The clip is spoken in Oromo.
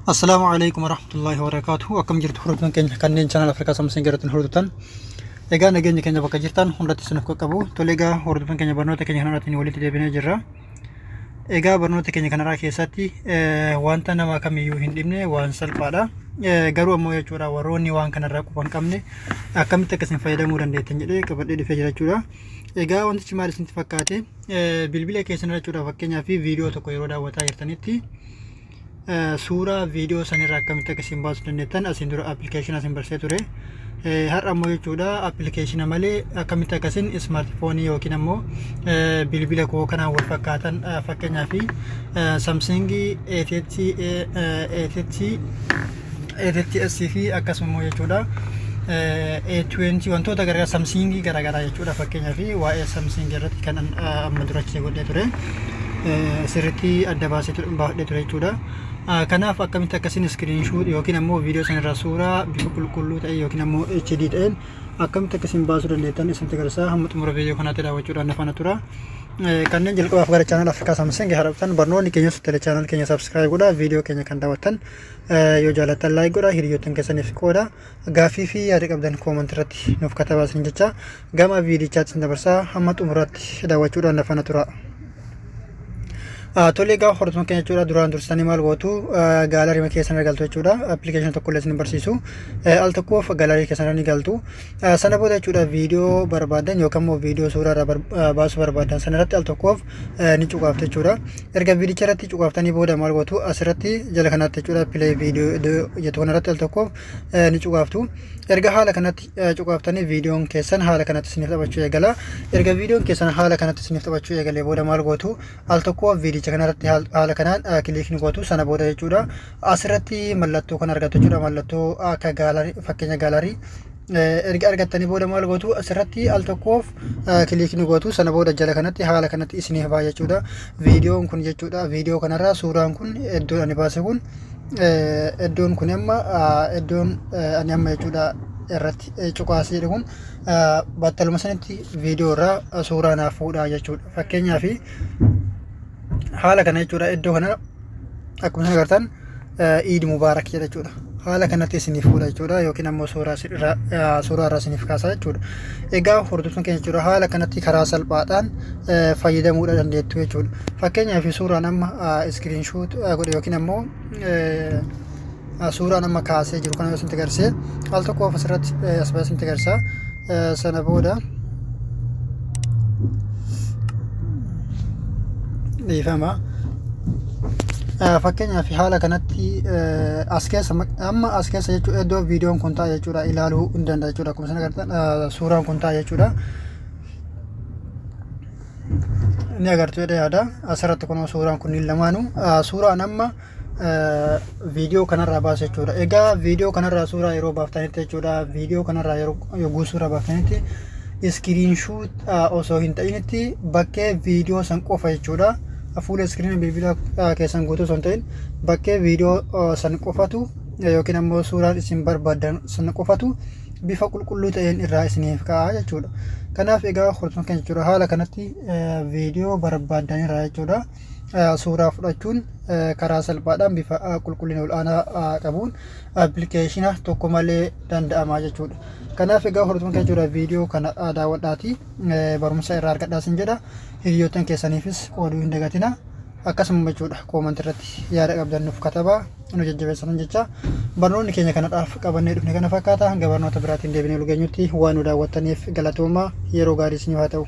Assalaamu alaikum warahmatullahi wabarakatuhu. Akkam jirtu hordoftoonni keenya kanneen channel Afrikaa Samsung irratti nu hordoftan. Egaa nageenya keenya bakka jirtan hundatti isiniif qaqqabu. Tole egaa hordoftoonni keenya barnoota keenya kanarratti walitti deebinee jirra. Egaa barnoota keenya kanarraa keessatti wanta nama kamiyyuu hin dhibne waan salphaadha. Garuu ammoo jechuudha warroonni waan kanarraa quba hin qabne akkamitti akka isin fayyadamuu dandeettan jedhee qabadhee dhufee jira jechuudha. Egaa wantichi maal isinitti fakkaate? Bilbila keessan irra jechuudha fakkeenyaaf viidiyoo tokko yeroo daawwataa jirtanitti suuraa viidiyoo sanirraa akkamitti akka isin baasuu dandeettan asiin dura appilikeeshina isin barsee ture. Har'a ammoo jechuudha appilikeeshina malee akkamitti akka isin ismaartifoonii yookiin ammoo bilbila koo kanaan wal fakkaatan fakkeenyaaf Samsungii A30 A30 A30S fi akkasuma immoo jechuudha A20 wantoota garaagaraa Samsungii garaagaraa jechuudha fakkeenyaaf waa'ee Samsungii irratti kan amma dura achi godhee ture sirriitti adda baasee baafadhee ture jechuudha. Kanaaf akkamitti akkasiin iskiriinshuut yookiin ammoo viidiyoo sanarraa suuraa bifa qulqulluu ta'e yookiin ammoo HD ta'een akkamitti akkasiin baasuu dandeettan isinitti agarsiisa hamma xumura viidiyoo kanaatti daawwachuudhaan na faana tura. Kanneen jalqabaaf gara chaanal Afrikaa Samsung haaroftan barnoonni keenya tele chaanal keenya subscribe godhaa viidiyoo keenya kan daawwattan yoo jaalattan like godhaa hiriyoottan keessaniif qooda gaaffii fi yaada qabdan comment irratti nuuf katabaa isin jecha gama viidichaatti isin dabarsaa hamma xumuraatti daawwachuudhaan na faana tura. Tole egaa hordoftoota keenya jechuudha duraan dursanii maal gootu gaalarii keessan irra galtu jechuudha appilikeeshinii tokko illee isin barsiisu al tokkoof gaalarii keessan irra ni galtu sana booda jechuudha viidiyoo barbaadan yookaan immoo viidiyoo suuraa irraa baasuu barbaadan sana irratti al tokkoof ni cuqaaftu jechuudha erga viidicha irratti cuqaaftanii booda maal gootu asirratti jala kanatti jechuudha pilee viidiyoo jettu kanarratti al tokkoof ni cuqaaftu erga haala kanatti cuqaaftanii viidiyoon keessan haala kanatti isiniif taphachuu eegala. Erga viidiyoon keessan haala kanatti isiniif taphachuu eegalee booda maal gootu al tokko viidicha kanarratti haala kanaan kiliik ni gootu sana booda jechuudha. Asirratti mallattoo kan argattu jechuudha mallattoo akka gaalarii fakkeenya gaalarii erga argattanii booda maal gootu asirratti al tokkoof kiliik ni gootu sana booda jala kanatti haala kanatti isiniif ba'a jechuudha. Viidiyoon kun jechuudha viidiyoo kanarraa suuraan kun iddoon ani baase kun iddoon kun amma iddoon ani amma jechuudha irratti cuqaasee jedhu kun battaluma sanitti viidiyoo irraa suuraa naaf fuudhaa jechuudha. Fakkeenyaaf haala kana jechuudha iddoo kana akkuma isin agartan Iid Mubaarak jedha jechuudha. Haala kanatti isiniif fuudha jechuudha yookiin ammoo suuraa irraa isiniif kaasa jechuudha. Egaa hordoftoonni keenya jechuudha haala kanatti karaa salphaadhaan fayyadamuudha dandeettu jechuudha. Fakkeenyaaf suuraan amma iskiriinshuut godhe yookiin ammoo suuraan amma kaasee jiru kana yoo isinitti agarsiise al tokkoof asirratti as ba'ee isinitti agarsiisa. Sana booda dhiifama. Fakkeenyaaf haala kanatti as keessa amma as keessa jechuudha iddoo viidiyoon kun ta'a jechuudha ilaaluu hin danda'a jechuudha akkuma isin agartan suuraan kun ta'a jechuudha. Ni agartu jedhee yaada asirratti kun suuraan kunniin lamaanuu suuraan amma viidiyoo kanarraa baase jechuudha. Egaa viidiyoo kanarraa suuraa yeroo baaftanitti jechuudha viidiyoo kanarraa yeroo yogguu suuraa baaftanitti iskiriinshuut osoo hin ta'initti bakkee viidiyoo san qofa jechuudha. Fuula iskiriina bilbila keessan guutuu osoo hin ta'in bakkee viidiyoo san qofatu yookiin ammoo suuraan isin barbaaddan san qofatu bifa qulqulluu ta'een irraa isiniif ka'a jechuudha. Kanaaf egaa hordoftoota keenya jechuudha haala kanatti viidiyoo barbaaddan irraa jechuudha. Suuraa fudhachuun karaa salphaadhaan bifa qulqullina ol'aanaa qabuun appilikeeshina tokko malee danda'ama jechuudha. Kanaaf egaa hordoftoota keenya jechuudha viidiyoo kana daawwadhaati barumsa irraa argadhaa isin jedha. Hiriyoottan keessaniifis qooduu hin dagatina. Akkasuma jechuudha koomantii irratti yaada qabdan nuuf katabaa nu jajjabeessan jecha barnoonni keenya kanadhaaf qabannee dhufne kana fakkaata hanga barnoota biraatiin deebinee wal geenyutti waan nu daawwattaniif galatoomaa yeroo gaarii isiniif haa ta'u.